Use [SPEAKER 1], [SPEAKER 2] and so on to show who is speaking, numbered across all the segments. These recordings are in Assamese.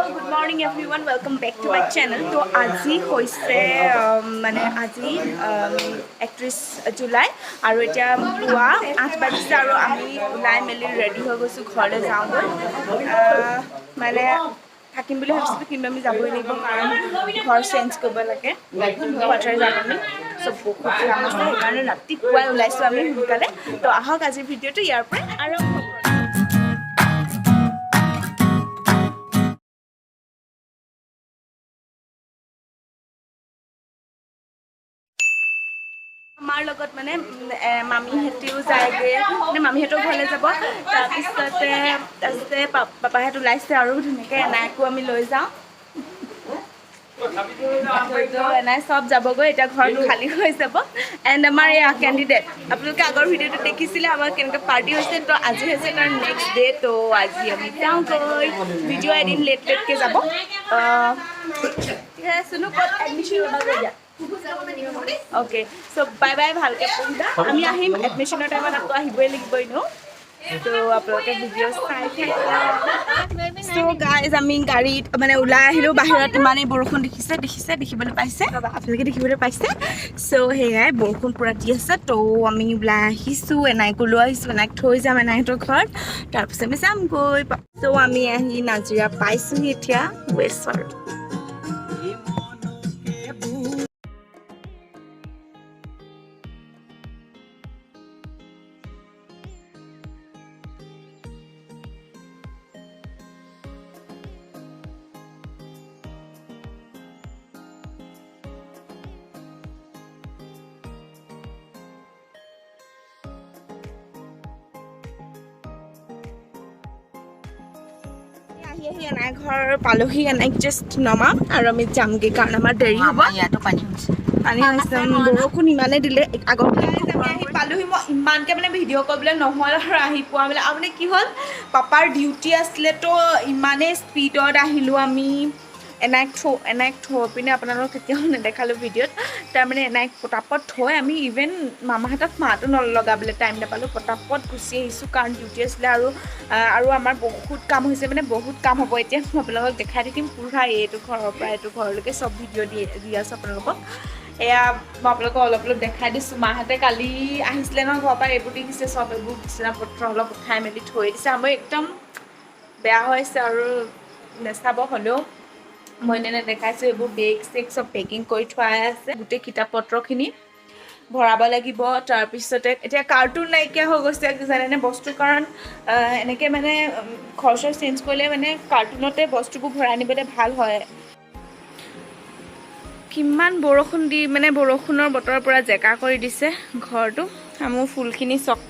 [SPEAKER 1] Good morning everyone, welcome back to my channel. তো আজি হৈছে মানে আজি 31 জুলাই আৰু এতিয়া পুৱা 8 বাজিছে আৰু আমি ওলাই মেলি ৰেডি হৈ গৈছোঁ, ঘৰলৈ যাওঁগৈ। মানে থাকিম বুলি ভাবিছিলোঁ, কিন্তু আমি যাবই লাগিব, কাৰণ ঘৰ চেঞ্জ কৰিব লাগে। কোৱাৰ্টাৰ যাম আমি। চ' বহুত কাম আছে, সেইকাৰণে ৰাতিপুৱাই ওলাইছোঁ আমি সোনকালে। তো আহক, আজিৰ ভিডিঅ'টো ইয়াৰ পৰাই আৰম্ভ কৰোঁ। আমাৰ লগত মানে মামীহঁতেও যায়গৈ, মানে মামীহঁতৰ ঘৰলৈ যাব। তাৰপিছতে পাপাহঁত ওলাইছে আৰু ধুনীয়াকৈ এনাইকো আমি লৈ যাওঁ। তো এনাই চব যাবগৈ, এতিয়া ঘৰত খালী হৈ যাব। এণ্ড আমাৰ এয়া কেণ্ডিডেট, আপোনালোকে আগৰ ভিডিঅ'টো দেখিছিলে আমাৰ কেনেকৈ পাৰ্টি হৈছে। তো আজি হৈছে তাৰ নেক্সট ডে। তো আজি আমি যাওঁগৈ। ভিডিঅ' এদিন লেট লেটকৈ যাব। ঠিক আছে, চুনু, ক'ত এডমিশ্যন ল'বাগৈ দিয়া। অ'কে, চ' বাই বাই, ভালকৈ পঢ়িবা। আমি আহিম এডমিশ্যনৰ টাইমত, আকৌ আহিবই লাগিব এনেও। তো আপোনালোকে ভিডিঅ' চাই থাকিব। চ' গাইজ, আমি গাড়ীত মানে ওলাই আহিলোঁ বাহিৰত। ইমানেই বৰষুণ, দেখিছে দেখিছে, দেখিবলৈ পাইছে আপোনালোকে, দেখিবলৈ পাইছে। চ' সেয়াই, বৰষুণ পূৰা দি আছে। তো আমি ওলাই আহিছোঁ, এনাইকো লৈ আহিছোঁ, এনাইক থৈ যাম এনাইহঁতৰ ঘৰত, তাৰপিছত আমি যামগৈ। চ' আমি আহি নাজিৰা পাইছোঁহি এতিয়া ৱেষ্টৰ। আহি আহি এনাই ঘৰ পালোহি। এনাইক জাষ্ট নমাম আৰু আমি যামগৈ, কাৰণ আমাৰ দেৰি হ'ব।
[SPEAKER 2] ইয়াতো পানী হৈছে।
[SPEAKER 1] পানী হৈছে, বৰষুণ ইমানেই দিলে আগত। আমি আহি পালোহি। মই ইমানকৈ মানে ভিডিঅ' কৰিবলৈ নহ'ল আৰু আহি পোৱা মানে আৰু মানে কি হ'ল, পাপাৰ ডিউটি আছিলে, তো ইমানেই স্পীডত আহিলোঁ আমি। এনাইক থৈ পিনে আপোনালোকক কেতিয়াও নেদেখালোঁ ভিডিঅ'ত। তাৰমানে এনাইক পটাপট থৈ আমি ইভেন মামাহঁতক মাতো নলগাবলৈ টাইম নাপালোঁ, পটাপট গুচি আহিছোঁ, কাৰণ ডিউটি আছিলে। আৰু আমাৰ বহুত কাম হৈছে, মানে বহুত কাম হ'ব। এতিয়া মই আপোনালোকক দেখাই থাকিম পূৰা এইটো ঘৰৰ পৰা এইটো ঘৰলৈকে চব ভিডিঅ' দি দি আছোঁ আপোনালোকক। এয়া মই আপোনালোকক অলপ অলপ দেখাই দিছোঁ। মাহঁতে কালি আহিছিলে নহয় ঘৰৰ পৰা, এইবোৰ দেখিছে চব, এইবোৰ বিচনা পত্ৰ অলপ উঠাই মেলি থৈ দিছে। আমাৰ একদম বেয়া হৈ আছে আৰু নেচাব হ'লেও মই এনে দেখাইছোঁ। এইবোৰ বেগ চেগ চব পেকিং কৰি থোৱাই আছে। গোটেই কিতাপ পত্ৰখিনি ভৰাব লাগিব। তাৰপিছতে এতিয়া কাৰ্টুন নাইকিয়া হৈ গৈছে জানেনে বস্তু, কাৰণ এনেকৈ মানে ঘৰ চৰ চেঞ্জ কৰিলে মানে কাৰ্টুনতে বস্তুবোৰ ভৰাই নিবলৈ ভাল হয়। কিমান বৰষুণ দি মানে বৰষুণৰ বতৰৰ পৰা জেকা কৰি দিছে ঘৰটো। আৰু মোৰ ফুলখিনি চক,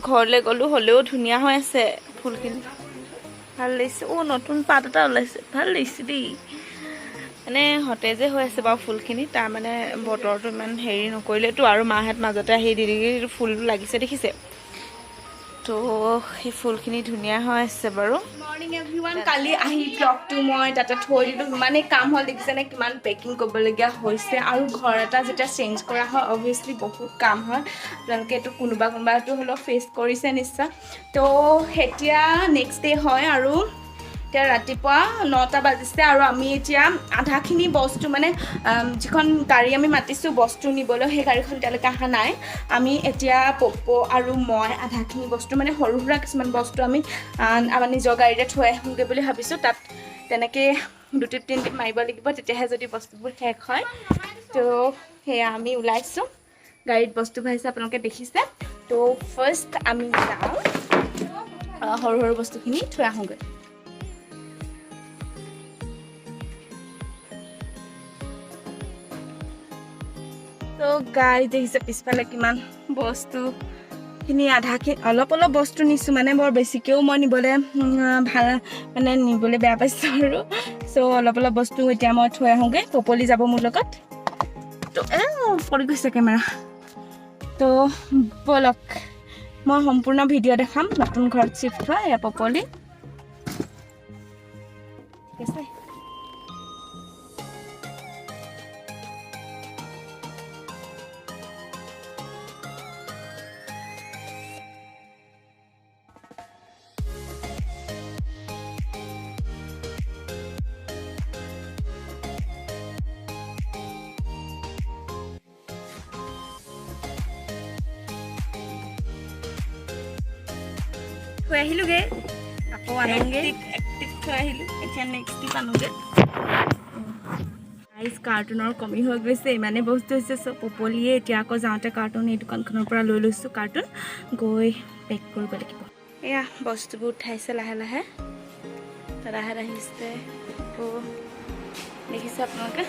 [SPEAKER 1] ঘৰলৈ গ'লোঁ হ'লেও ধুনীয়া হৈ আছে ফুলখিনি, ভাল লাগিছে। অ', নতুন পাত এটা ওলাইছে, ভাল লাগিছে দেই। মানে সতেজে হৈ আছে বাৰু ফুলখিনি। তাৰ মানে বতৰটো ইমান হেৰি নকৰিলেতো আৰু মাহঁত মাজতে আহি দি দি ফুল লাগিছে দেখিছে। তো সেই ফুলখিনি ধুনীয়া হৈ আছে বাৰু। মৰ্ণিং এভৰিৱান, কালি আহি ব্লগটো মই তাতে থৈ দিলোঁ। ইমানেই কাম হ'ল, দেখিছেনে কিমান পেকিং কৰিবলগীয়া হৈছে। আৰু ঘৰ এটা যেতিয়া চেঞ্জ কৰা হয়, অভিয়াছলি বহুত কাম হয়। আপোনালোকে এইটো কোনোবা কোনোবাটো হ'লেও ফেচ কৰিছে নিশ্চয়। তো এতিয়া নেক্সট ডে হয় আৰু এতিয়া ৰাতিপুৱা 9টা বাজিছে আৰু আমি এতিয়া আধাখিনি বস্তু মানে যিখন গাড়ী আমি মাতিছোঁ বস্তু নিবলৈ, সেই গাড়ীখন এতিয়ালৈকে অহা নাই। আমি এতিয়া পপ্প আৰু মই আধাখিনি বস্তু, মানে সৰু সুৰা কিছুমান বস্তু আমি আমাৰ নিজৰ গাড়ীতে থৈ আহোঁগৈ বুলি ভাবিছোঁ। তাত তেনেকৈ দুটিপ তিনিটিপ মাৰিব লাগিব, তেতিয়াহে যদি বস্তুবোৰ শেষ হয়। তো সেয়া আমি ওলাইছোঁ, গাড়ীত বস্তু ভৰাইছে, আপোনালোকে দেখিছে। তো ফাৰ্ষ্ট আমি যাওঁ, সৰু সৰু বস্তুখিনি থৈ আহোঁগৈ। তো গাইজ, দেখিছে পিছফালে কিমান বস্তুখিনি, আধাখিনি অলপ অলপ বস্তু নিছোঁ, মানে বৰ বেছিকৈও মই নিবলৈ ভাল মানে নিবলৈ বেয়া পাইছোঁ আৰু। চ' অলপ অলপ বস্তু এতিয়া মই থৈ আহোঁগৈ। পপলি যাব মোৰ লগত। তো পৰি গৈছে কেমেৰা। তো ব'লক, মই সম্পূৰ্ণ ভিডিঅ' দেখাম নতুন ঘৰত চিফ্ট হোৱা। এয়া পপলি, ঠিক আছে। থৈ আহিলোগৈ, আকৌ আনোগৈ। এক থৈ আহিলোঁ, এতিয়া নেক্সট টিপ আনোগৈ। গাইজ, কাৰ্টুনৰ কমি হৈ গৈছে, ইমানেই বস্তু হৈছে। চ' পপলিয়ে এতিয়া আকৌ যাওঁতে কাৰ্টুন এই দোকানখনৰ পৰা লৈ লৈছোঁ। কাৰ্টুন গৈ পেক কৰিব লাগিব। এয়া বস্তুবোৰ উঠাইছে লাহে লাহে, দাদাহঁত আহিছে। আকৌ দেখিছে আপোনালোকে।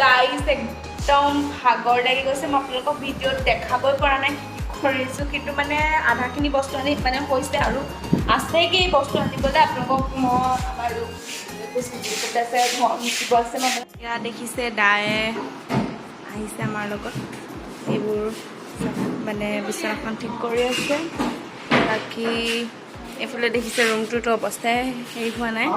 [SPEAKER 1] গাইজ, একদম ভাগৰ লাগি গৈছে। মই আপোনালোকক ভিডিঅ'ত দেখাবই পৰা নাই কি কৰিছোঁ, কিন্তু মানে আধাখিনি বস্তু আনি মানে হৈছে আৰু আছেগৈ বস্তু আনিবলৈ। আপোনালোকক মই আমাৰ আছে, ঘৰ মুচিব আছে। মই ইয়াত দেখিছে দায়ে আহিছে আমাৰ লগত। এইবোৰ মানে বিচনাখন ঠিক কৰি আছে। বাকী এইফালে দেখিছে ৰুমটোতো অৱস্থাই হেৰি হোৱা নাই।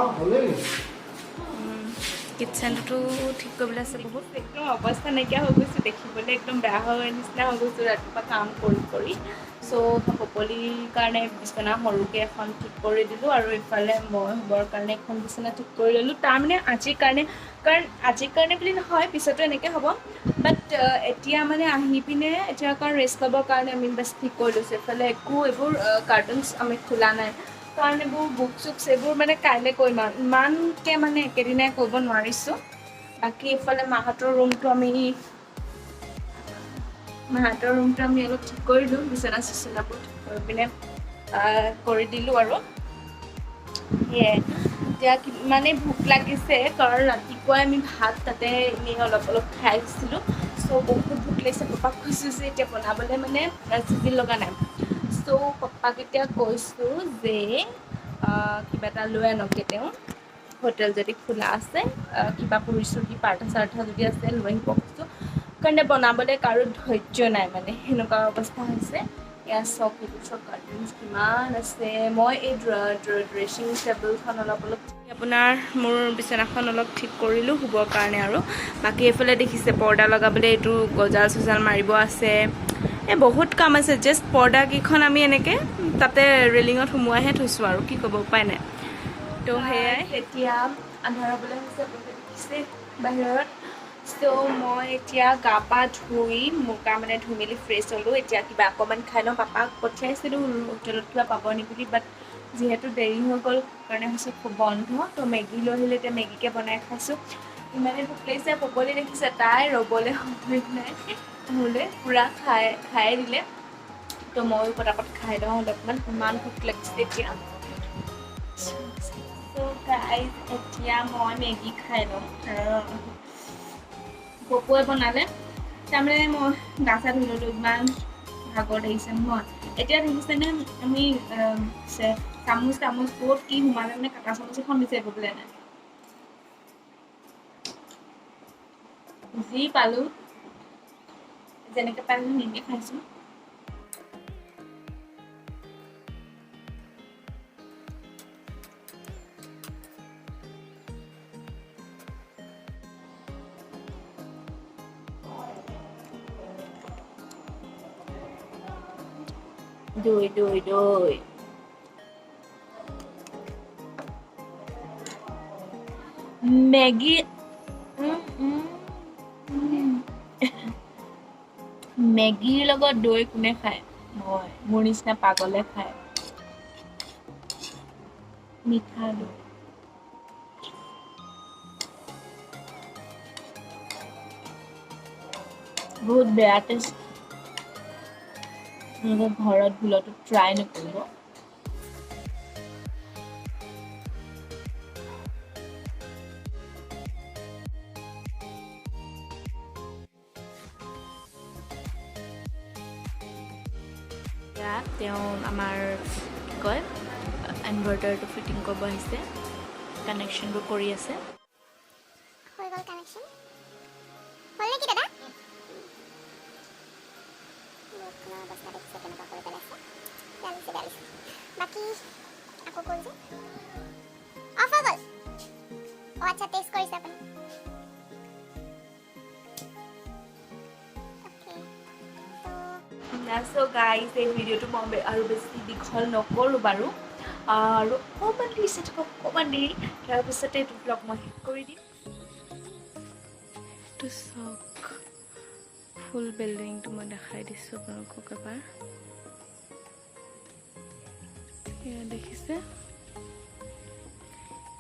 [SPEAKER 1] কিটচেনটো ঠিক কৰিবলৈ আছে বহুত। একদম অৱস্থা নাইকিয়া হৈ গৈছোঁ, দেখিবলৈ একদম বেয়া হৈ নিচিনা হৈ গৈছোঁ ৰাতিপুৱা কাম কৰি কৰি। চ' পপলিৰ কাৰণে বিচনা সৰুকৈ এখন ঠিক কৰি দিলোঁ আৰু ইফালে মই শুবৰ কাৰণে এখন বিচনা ঠিক কৰি ল'লোঁ। তাৰমানে আজিৰ কাৰণে, কাৰণ আজিৰ কাৰণে বুলি নহয়, পিছতো এনেকৈ হ'ব, বাট এতিয়া মানে আহি পিনে এতিয়া কাৰণ ৰেষ্ট ল'বৰ কাৰণে আমি বাছ ঠিক কৰি লৈছোঁ। এইফালে একো এইবোৰ কাৰ্টুনছ আমি খোলা নাই, কাৰণ এইবোৰ বুক চুকছ এইবোৰ মানে কাইলৈ কৰিম আৰু ইমানকৈ মানে একেদিনাই কৰিব নোৱাৰিছোঁ। বাকী এইফালে মাহঁতৰ ৰুমটো আমি অলপ ঠিক কৰিলোঁ, বিচনা চিচনাবোৰ ঠিক কৰি পিনে কৰি দিলোঁ আৰু সেয়াই। এতিয়া ইমানেই ভোক লাগিছে, কাৰণ ৰাতিপুৱাই আমি ভাত তাতে এনেই অলপ অলপ খাই আহিছিলোঁ। চ' বহুত ভোক লাগিছে। পাপাক কৈছোঁ যে এতিয়া বনাবলৈ মানে চিজিল লগা নাই। চ' পাপাক এতিয়া কৈছোঁ যে কিবা এটা লৈ আনকে, তেওঁ হোটেল যদি খোলা আছে, কিবা পুৰি চুৰি পাৰঠা চাৰঠা যদি আছে লৈ আহিব কৈছোঁ, কাৰণ বনাবলৈ কাৰো ধৈৰ্য নাই, মানে সেনেকুৱা অৱস্থা হৈছে। ইয়াত চাওক, এইবোৰ চব কাৰ্টুনছ কিমান আছে। মই এই ড্ৰেছিং টেবুলখন অলপ অলপ আপোনাৰ মোৰ বিচনাখন অলপ ঠিক কৰিলোঁ শুবৰ কাৰণে। আৰু বাকী এইফালে দেখিছে পৰ্দা লগাবলৈ এইটো গজাল চজাল মাৰিব আছে। এই বহুত কাম আছে। জাষ্ট পৰ্দাকেইখন আমি এনেকৈ তাতে ৰেলিঙত সোমোৱাইহে থৈছোঁ আৰু কি ক'ব, উপায় নাই। তো সেয়াই, এতিয়া আন্ধাৰ হ'বলৈ হৈছে, আপোনালোকে দেখিছে বাহিৰত। চ' মই এতিয়া গা পা ধুই মোৰ গা মানে ধুই মেলি ফ্ৰেছ হ'লোঁ। এতিয়া কিবা অকণমান খাই লওঁ। পাপাক পঠিয়াইছিলোঁ হোটেলত কিবা পাব নেকি বুলি, বাট যিহেতু দেৰি হৈ গ'ল কাৰণে হৈছে খুব বন্ধ। তো মেগী লৈ আহিলে, এতিয়া মেগীকে বনাই খাইছোঁ। ইমানেই ভোক লাগিছে। পপলি দেখিছে, তাই ৰ'বলৈ সময় নাই, মোলৈ পূৰা খাই খায়ে দিলে। তো ময়ো পটাপট খাই লওঁ অলপমান, ইমান ভোক লাগিছে এতিয়া। চ' গাইজ, এতিয়া মই মেগী খাই লওঁ। পপুৱে বনালে। তাৰমানে মই গা চা ধুই ল'লোঁ, ইমান ভাগৰ লাগিছে নহয়। এতিয়া দেখিছেনে আমি চামুচ তামুচ ক'ত কি সোমালে, মানে কাটা চামুচ এখন বিচাৰি পাবলৈ নাই। যি পালোঁ, যেনেকৈ পালোঁ সেনেকৈ খাইছোঁ। দৈ দৈ দৈ মেগী। মেগীৰ লগত দৈ কোনে খায়? মই, মোৰ নিচিনা পাগলে খায়। মিঠা দৈ। বহুত বেয়া টেষ্ট। আপোনালোকে ঘৰত ভুলতো ট্ৰাই নকৰিব। তেওঁ আমাৰ কি কয়, ইনভাৰ্টাৰটো ফিটিং কৰিব আহিছে, কানেকশ্যনবোৰ কৰি আছে।
[SPEAKER 2] হৈ গ'ল কানেকশ্যন। হ'ল নেকি দাদা? বৰ্ডখনৰ অৱস্থা দেখিছে কেনেকুৱা কৰি পেলাইছে। বেয়া লাগিছে, বেয়া লাগিছে। বাকী আকৌ গ'ল যে, অফ হৈ গ'ল। অঁ, আচ্ছা, টেষ্ট কৰিছে আপুনি? অ'কে, তো
[SPEAKER 1] চ' গাইজ, এই ভিডিঅ'টো মই আৰু বেছি দীঘল নকৰোঁ বাৰু। আৰু অকণমান দেৰি চাই থাকক, অকণমান দেৰি, তাৰপিছতে এইটো ব্লগ মই শেষ কৰি দিম। এইটো চাওক, ফুল বিল্ডিংটো মই দেখাই দিছোঁ আপোনালোকক এবাৰ। এয়া দেখিছে,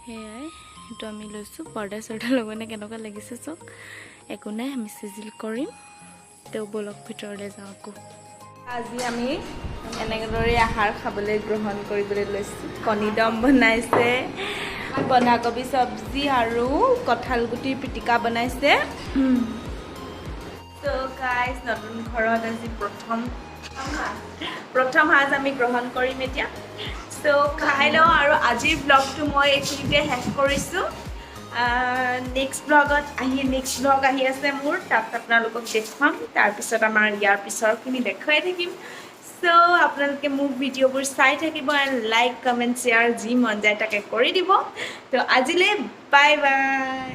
[SPEAKER 1] সেয়াই সেইটো আমি লৈছোঁ। পৰ্দা চৰ্দা লগোৱা, কেনেকুৱা লাগিছে চাওক। একো নাই, আমি চিজিল কৰিম। তেওঁ ব'লক, ভিতৰলৈ যাওঁ আকৌ। আজি আমি এনেদৰে আহাৰ খাবলৈ গ্ৰহণ কৰিবলৈ লৈছোঁ। কণী দম বনাইছে, বন্ধাকবি চব্জি আৰু কঁঠাল গুটিৰ পিটিকা বনাইছে। ত' গাইজ, নতুন ঘৰত আজি প্ৰথম সাজ আমি গ্ৰহণ কৰিম এতিয়া। চ' খাই লওঁ আৰু আজিৰ ব্লগটো মই এইখিনিতে শেষ কৰিছোঁ। নেক্সট ব্লগ আহি আছে মোৰ, তাত আপোনালোকক দেখুৱাম। তাৰপিছত আমাৰ ইয়াৰ পিছৰখিনি দেখুৱাই থাকিম। চ' আপোনালোকে মোৰ ভিডিঅ'বোৰ চাই থাকিব এণ্ড লাইক, কমেণ্ট, শ্বেয়াৰ যি মন যায় তাকে কৰি দিব। ত' আজিলৈ বাই বাই।